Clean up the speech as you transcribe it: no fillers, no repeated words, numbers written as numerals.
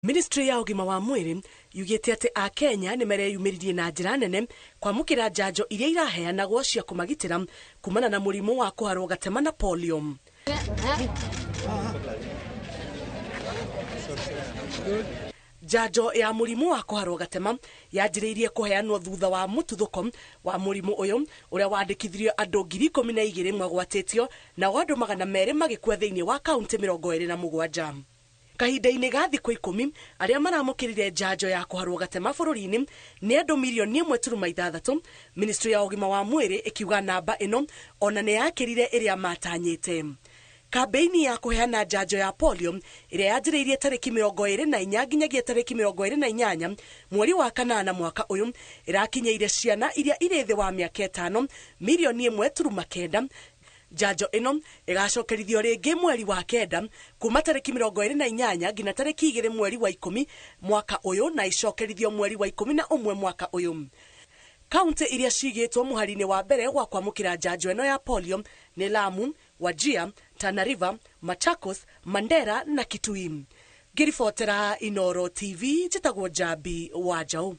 Ministry ya ũgima wa mwĩrĩ yugĩte atĩ Akenya nĩ mereyumĩririe na njĩra nene kwamũkĩra njanjo iria iraheanagwo cia kũmagitĩra kumana na mũrimũ wa kũharwo gatema na polio. Njanjo ya mũrimũ wa kũharwo gatema yanjĩrĩirie kũheanwo thutha wa mũtuthũko wa mũrimũ ũyũ ũrĩa wandĩkithirio andũ 12,000 magwatĩtio nao andũ 200 magĩkua thĩinĩ wa kaunti 27. Kahinda-inĩ ga thikũ 10 arĩa maramũkĩrire njanjo ya kũharwo gatema bũrũri-inĩ nĩ andũ mirioni 1.6. Ministry ya ũgima wa mwĩrĩ ĩkiuga namba ĩno ona nĩ yakĩrire ĩrĩa matanyĩte. Kambeini ya kũheana njanjo ya polio ĩrĩa yanjĩrĩirie tarĩki 24 nginyagia tarĩki 28 mweri wa kanana mwaka ũyũ ĩrakinyĩire ciana iria irĩ thĩ wa mĩaka 5 mirioni 1.9. Njanjo ĩno ĩgacokerithio rĩngĩ mweri wa 9 kuma tarĩki 28 nginya tarĩki 2 mweri wa 10 mwaka ũyũ na icokerithio mweri wa 11 mwaka ũyũ. Kaunti iria cigĩtwo mũhari-inĩ wa mbere wa kwamũkĩra njanjo ĩno ya polio nĩ Lamu, Wajir, Tana River, Machakos, Mandera na Kitui. Ngĩribotera Inooro TV njĩtagwo Njambi wa Njaũ.